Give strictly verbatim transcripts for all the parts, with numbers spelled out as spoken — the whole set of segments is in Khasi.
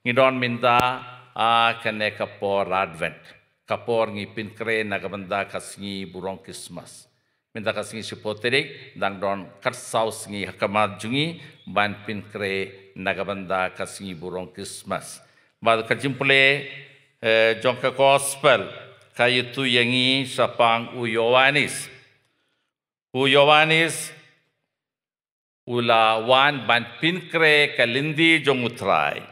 Ngi don mynta, ah, kane ka por Advent. Ka por ngi pynkhreh na ka bynta ka sngi burom Christmas. Mynta ka sngi shiphew tarik, dang don khatsaw sngi ha khmat jong ngi, ban pynkhreh na ka bynta ka sngi burom Christmas. Bad ka jingpule, eh, jong ka gospel, ka ïathuh ïa ngi shaphang u Ïoannis. U Ïoannis, u la wan ban pynkhreh ka lynti jong u Trai.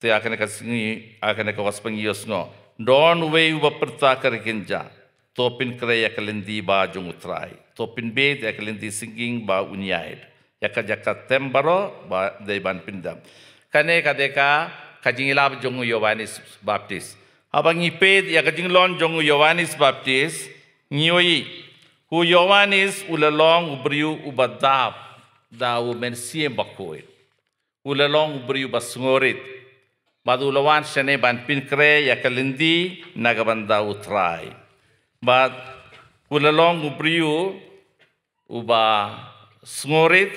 Te ha kane ka sngi, ha kane ka gospel ngi ïohsngew. Don uwei uba pyrta ka rikynja. To pynkhreh ïa ka lynti ba jong u Trai. To pynbeit ïa ka lynti syngkien ba un ïaid. Ïa ka jaka tem baroh, ba dei ban pyndem. Kane ka dei ka, ka jingïalap jong u Ïoannis Baptis. Haba ngi peit ïa ka jinglong jong u Ïoannis Baptis, ngi ïohi. U Ïoannis u la long u briew uba dap da u Mynsiem Bakhuid. U la long u briew ba sngewrit. Bad u la wan shane ban pynkhreh ïa ka lynti na ka bynta u Trai. Bad u la long u briew uba sngewrit,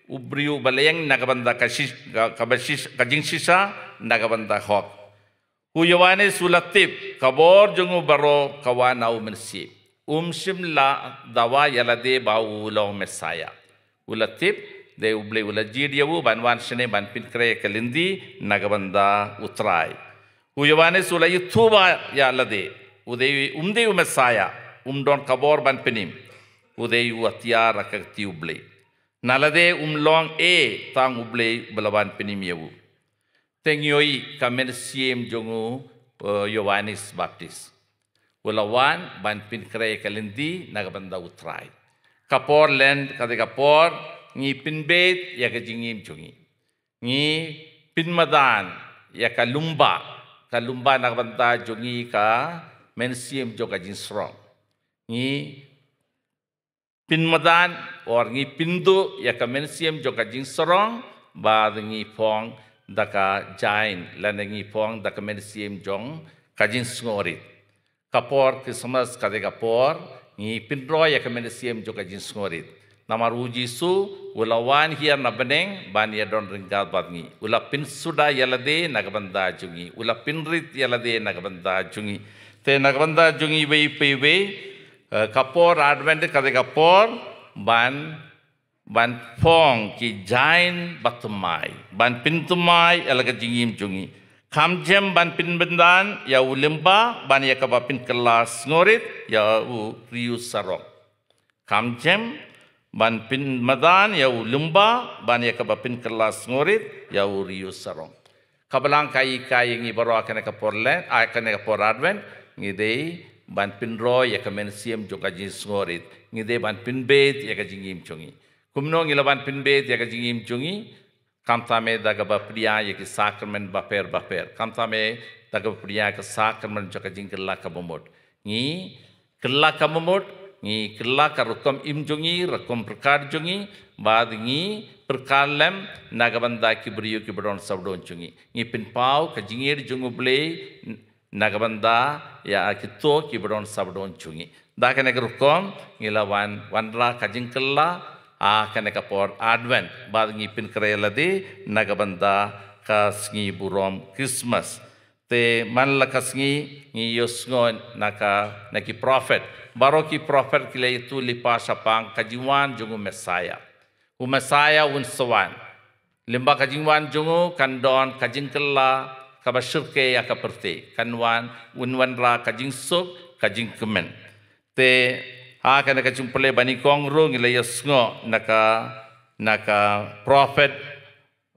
u briew uba leh ïeng na ka bynta ka shi-, ka, ka ba shi-, ka jingshisha, na ka bynta hok. U Ïoannis u la tip, ka bor jong u baroh ka wan na u Mynsiem. Um shym la dawa ïa lade ba u long Messaïah. U la tip, dei u Blei u la jied ïa u, ban wan shane ban pynkhreh ka lynti, na ka bynta u Trai. U Ïoannis u la ïathuh ba ïa lade, u dei, um dei u Messaïah, um don ka bor ban pynim. U dei u atiar ha ka kti u Blei. Na lade um long ei, tang u Blei ba la wan pynim ïa u. Te ngi ïohi ka mynsiem jong u, eh, Ïoannis Baptis. U la wan ban pynkhreh ka lynti na ka bynta u Trai. Ka por Lent, ka dei ka por, ngi pynbeit ïa ka jingim jong ngi. Ngi pynmadan ïa ka lyngba, ka lyngba na ka bynta jong ngi ka mynsiem jong ka jingsarong. Ngi pynmadan, or ngi pynduh ïa ka mynsiem jong ka jingsarong, bad ngi phong da ka jain, lane ngi phong da ka mynsiem jong ka jingsngewrit. Ka por Christmas ka dei ka por, ngi pynroi ïa ka mynsiem jong ka jingsngewrit. Namar u Jisu, u la wan hiar na bneng, ban ïadon ryngkat bad ngi. U la pynsuda ïa lade na ka bynta jong ngi. U la pynrit ïa lade na ka bynta jong ngi. Te na ka bynta jong ngi iwei pa iwei, eh, ka por Advent ka dei ka por, ban, ban phong ki jain ba thymmai. Ban pynthymmai ïa la ka jingim jong ngi. Kham jem ban pynmadan ïa u lyngba, ban ïa kaba pynkylla sngewrit, ïa u riewsarong. Kham jem, ban pynmadan ïa u lyngba, ban ïa kaba pynkylla sngewrit, ïa u riewsarong. Ka Balang ka hikai ïa ngi baroh ha kane ka por Lent, ha kane ka por Advent, ngi dei ban pynroi ïa ka mynsiem jong ka jingsngewrit, ngi dei ban pynbeit ïa ka jingim jong ngi. Kumno ngi lah ban pynbeit ïa ka jingim jong ngi, khamtam eh da kaba pdiang ïa ki sakramen bapher bapher. Khamtam eh da kaba pdiang ïa ka sakramen jong ka jingkylla ka bamut. Ngi kylla ka bamut, ngi kylla ka rukom im jong ngi, rukom pyrkhat jong ngi, bad ngi pyrkhat lem na ka bynta ki briew kiba don sabdon jong ngi. Ngi pynpaw ka jingïeit jong U Blei, na ka bynta ïa kito kiba don sabdon jong ngi. Da kane ka rukom, ngi lah ban wanrah ka jingkylla, ha kane ka por Advent. Bad ngi pynkhreh lade, na ka bynta ka sngi burom Christmas. Te man la ka sngi, ngi ïohsngew na ka, na ki prophet. Baroh ki prophet ki la ïathuh lypa shaphang ka jingwan jong u Messiah. U Messiah un sa wan. Lyngba ka jingwan jong u kan don ka jingkylla kaba shyrkhei ïa ka pyrthei. Kan wan, un wanrah ka jingsuk, ka jingkmen. Te, ha kane ka jingpule ba nyngkong ruh ngi la ïohsngew na ka, na ka prophet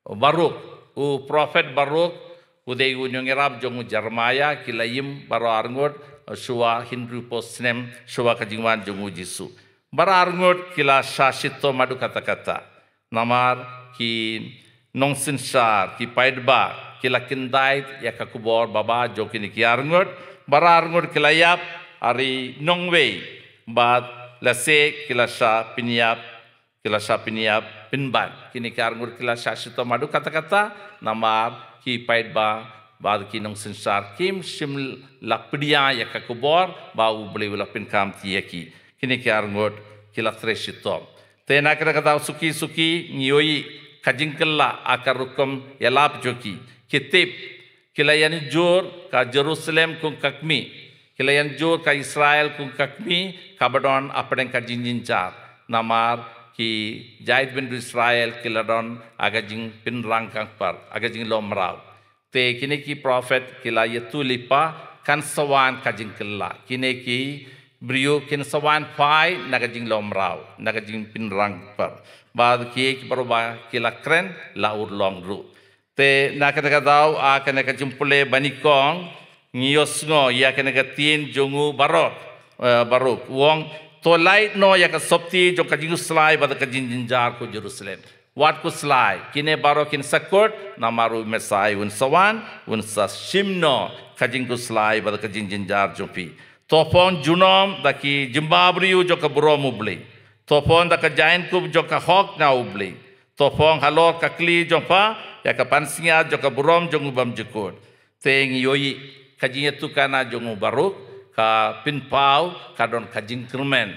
Baruk. U prophet Baruk, u dei u nongïarap jong u Jeremiah, ki la im baroh arngut, shuwa hynriewphew snem, shuwa ka jingwan jong u Jisu. Baroh arngut ki la shah shitom haduh katta katta. Namar ki nongsynshar, ki paidbah, ki la kyndait ïa ka khubor baba jong kine ki arngut, baroh arngut ki la ïap ha ri nongwei, bad lehse ki la shah pynïap, ki la shah pynïap pynban. Kine ki arngut ki la shah shitom haduh katta katta, namar ki paidbah, bad ki nongsynshar, kim shym la pdiang ïa ka khubor, ba U Blei u la pynkham kti ïa ki. Kine ki arngut, ki la trei shitom. Te na kata ka daw suki suki, ngi ïohi ka jingkylla ha ka rukom ïalap jong ki. Ki tip, ki la ïanjur ka Jerusalem kum ka kmie, ki la ïanjur ka Israel kum ka kmie kaba don hapdeng ka jingjynjar. Namar ki jaitbynriew Israel ki la don ha ka jingpynrang kangpar, ha ka jinglong mraw. Te kine ki prophet ki la ïathuh lypa kan sa wan ka jingkylla. Kine ki briew kin sa wan phai na ka jinglong mraw, na ka jingpynrang kangpar. Bad kiei kiei baroh ba ki la kren la urlong ruh. Te na kata ka daw ha kane ka jingpule ba nyngkong ngi ïohsngew ïa kane ka ktien jong u Baruk, eh, Baruk. U ong, to lait noh ïa ka sopti jong ka jingkhuslai bad ka jingjynjar, ko Jerusalem. Wat khuslai, kine baroh kin sa kut, namar u Messaïah un sa wan, un sa shim noh ka jingkhuslai bad ka jingjynjar jong phi. To phong junom da ki jingbabriew jong ka burom U Blei. To phong da ka jaiñkup jong ka hok na U Blei. To phong halor ka kli jong pha ïa ka pansngiat jong ka burom jong U Bymjukut. Te ngi ïohi ka jingïathuhkhana jong u Baruk ka pynpaw ka don ka jingkyrmen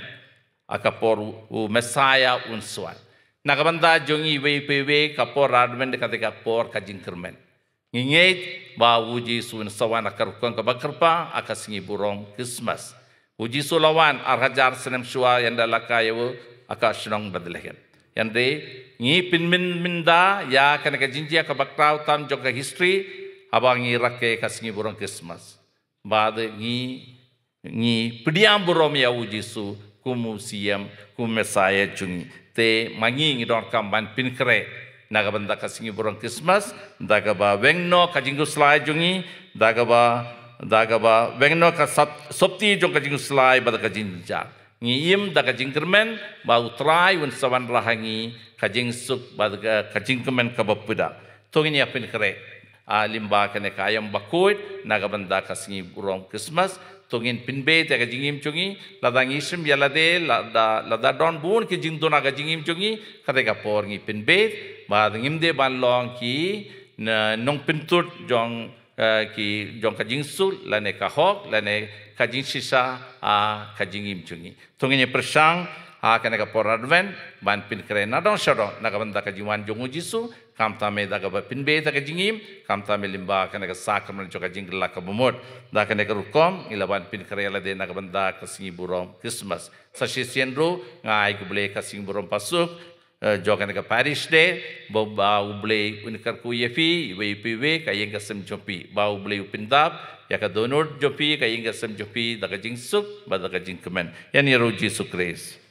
ha ka por u, u Messaïah un sa wan. Na ka bynta jong ngi iwei pa iwei ka por Advent ka dei ka por ka jingkyrmen. Ngi ngeit ba u Jisu un sa wan ha ka rukom kaba kyrpang ha ka sngi burom Christmas. U Jisu la wan ar hajar snem shuwa ynda la kha ïa u ha ka shnong Bethlehem. Hynrei ngi pynmynda ïa kane ka jingjia kaba khraw tam jong ka history haba ngi rakhe ka sngi burom Christmas. Bad ngi ngi pdiang burom ïa u Jisu kum u Siem, kum u Messaïah jong ngi. Te ma ngi ngi donkam ban pynkhreh na ka bynta ka sngi burom Christmas da kaba weng noh ka jingkhuslai jong ngi, da kaba, da kaba weng noh ka sap, sopti jong ka jingkhuslai bad ka jingjynjar. Ngi im da ka jingkyrmen ba U Trai un sa wanrah ha ngi ka jingsuk bad ka, ka jingkmen kaba pura. To ngin ïa pynkhreh ha lyngba kane ka aïom bakhuid na ka bynta ka sngi burom Christmas. To ngin pynbeit ïa ka jingim jong ngi, lada ngi shim ïa lade, lada, lada don bun ki jingduna ha ka jingim jong ngi, kata ka por ngi pynbeit bad ngim dei ban long ki nongpyntud jong, eh, ki jong ka jingsuk lane ka hok lane ka jingshisha ha ka jingim jong ngi. To ngin ïa pyrshang ha kane ka por Advent ban pynkhreh nadong shadong na ka bynta ka jingwan jong u Jisu, khamtam eh da kaba pynbeit ïa ka jingim, khamtam eh lyngba kane ka sakramen jong ka jingkylla kaba mut. Da kane ka rukom ngi lah ban pynkhreh ïa lade na ka bynta ka sngi burom Christmas. Sa shisien ruh nga ai khublei ka sngi burom pasuk, eh, jong kane ka parish day, ba, ba U Blei un kyrkhu ïa phi iwei pa iwei ka ïing ka sem jong phi, ba U Blei u pyndap ïa ka dohnud jong phi, ka ïing ka sem jong phi da ka jingsuk bad da ka jingkmen. Ïa ngi ruh Jisu Khrist.